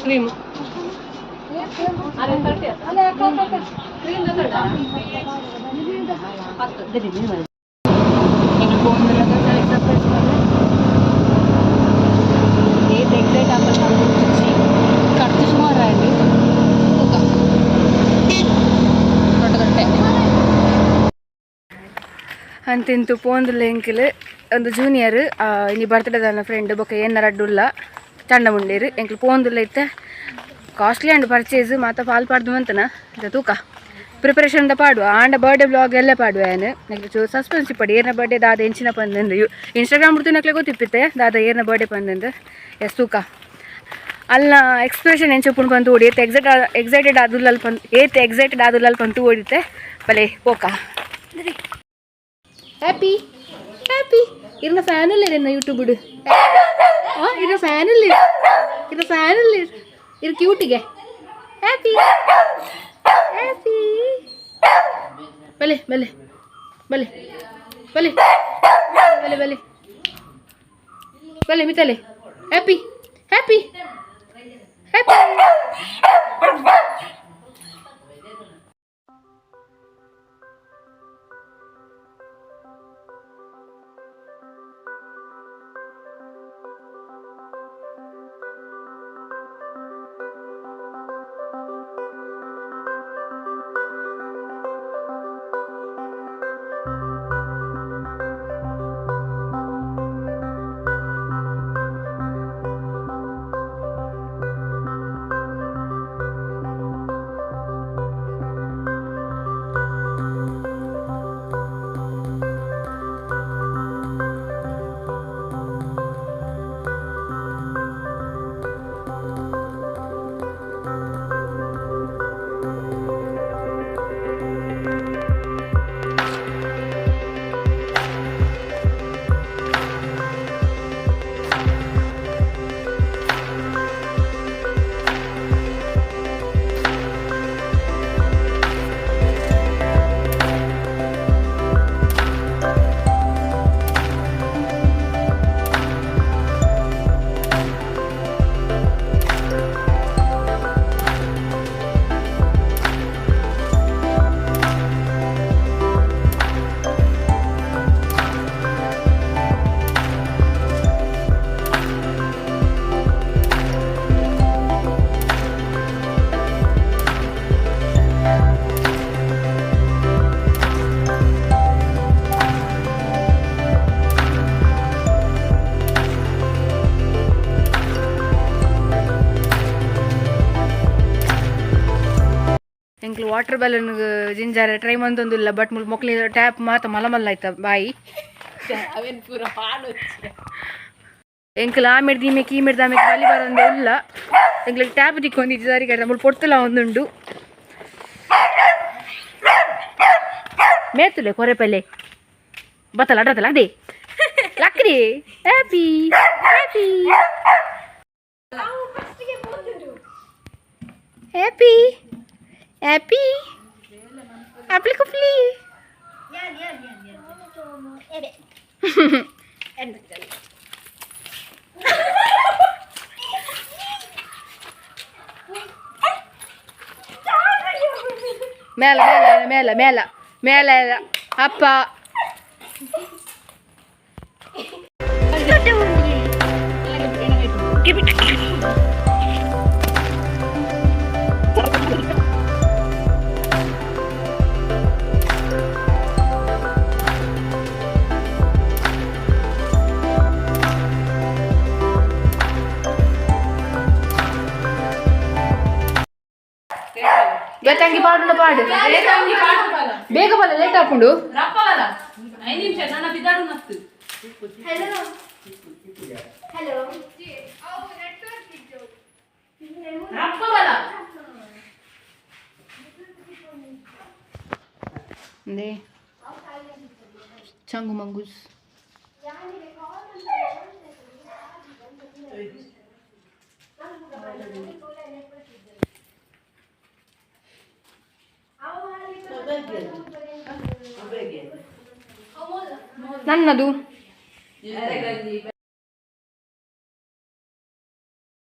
Cream. ಖರ್ಚು ಸುಮಾರು ಆಗಿ ದೊಡ್ಡ. ಅಂತಿಂತು ಪೋಂದುಲ್ಲ ಎಂಕಿಲ್ ಒಂದು ಜೂನಿಯರ್ ಇನಿ ಬರ್ತ್ಡೇ ಫ್ರೆಂಡ್ ಬೊಕ ಏನ ರಡ್ಡುಲ್ಲ ಚಂಡ ಮುಂಡೇರು. ಎಂಕ್ಲು ಪೋಂದುಲ್ಲ ಇತ್ತೆ. ಕಾಸ್ಟ್ಲಿ ಅಂಡ್ ಪರ್ಚೇಸ್ ಮಾತ ಪಾಲ್ ಪಾಡ್ದು ಅಂತನ ತೂಕ ಪ್ರಿಪರೇಷನ್ the ಪಾಡುವ. ಆಂಡ ಬರ್ಡೇ ಬ್ಲಾಗ್ ಎಲ್ಲ ಪಾಡುವ. ಏನು ನೆಕ್ಸ್ಟ್ ಸಸ್ಪೆನ್ಸ್ ಇಪ್ಪಡಿ, ಏರ್ನ ಬರ್ಡೇ ದಾದ ಎಂಚಿನ ಪಂದಂದು. ಇನ್ಸ್ಟಾಗ್ರಾಮ್ ಬಿಡ್ತು ಗೊತ್ತಿಪ್ಪಿತ್ತೆ ದಾದ ಏರ್ನ ಬರ್ಡೇ ಪಂದಂದು. ಎಸ್, ತೂಕ ಅಲ್ಲ ಎಕ್ಸ್ಪ್ರೆಷನ್ ಎಂಚ ಪಂತು ಓಡಿ. ಏತ್ ಎಕ್ಸೈಟೆಡ್ ಆದುಲ್ಲಲ್ ಪನ್, ಏತ್ ಎಕ್ಸೈಟೆಡ್ ಆದುಲ್ಲಲ್ ಪಂತು ಓಡಿತೆ. ಬಲೆ ಪೋಕ. ಹ್ಯಾಪಿ ಹ್ಯಾಪಿ ಇರ್ನ ಫ್ಯಾನ್ ಇಲ್ಲ ಯೂಟ್ಯೂಬ್ ಇಡು. ಹಾಂ, ಇರ್ನ ಫ್ಯಾನ್ ಇಲ್ಲ, ಇರ್ನ ಫ್ಯಾನ್ ಇಲ್ಲ. ಇರ್ ಕ್ಯೂಟಿಗೆ. ಹ್ಯಾಪಿ ಹ್ಯಾಪಿ, ಬಲೆ ಬಲೆ ಬಲೆ ಬಲೆ ಬಲೆ ಬಲೆ ಬಲೆ ಮಿತಲೆ. Happy happy happy. ಎಂಕ್ಲು ವಾಟರ್ ಬೆಲೂನ್ ಜಿಂಜಾರ ಟ್ರೈ ಮಂತೊಂದುಲ್ಲ, ಬಟ್ ಮುಲ್ ಮೊಕ್ಲಿ ಟ್ಯಾಪ್ ಮಾತ ಮಲ್ಲ ಮಲ್ಲ ಆಯ್ತ ಬಾಯಿ. ಅವೇನು ಪೂರ ಹಾಳು. ಎಂಕ್ಲು ಆ ಮಿಡ್ದು ಈಮೆಕ್, ಈ ಮಿಡ್ದು ಆಮೆಕ್ ಬಲಿ ಬರಂದೆ ಇಲ್ಲ. ಎಂಕ್ಲಿಗೆ ಟ್ಯಾಪ್ ತಿಕ್ಕೊಂದಿದ್ದು ಸರಿ ಕಡೆ ಮುಲ್ ಪೊರ್ತುಲ ಒಂದುಂಡು. ಮೇತುಲೆ ಕೊರೆ ಪಲ್ಲೆ ಬತ್ತಲ ಅಡ್ರತಲ್ಲ ಅದೇ ಲಕ್ರಿ. Happy happy happy happy happy ಕುಪ್ಲಿ. ಮೇಲ ಮೇಲ ಮೇಲ ಮೇಲ ಮೇಲ ಅಪ್ಪ. ಬೇತಂಗಿ ಪಾಡುನ ಪಾಡು, ಬೇಗ ಬಲ್ಲ, ಲೇಟ್ ಹಾಕೊಂಡು. ಇಂದೇ ಚಂಗು ಮಂಗೂಸ್. ನನ್ನದು.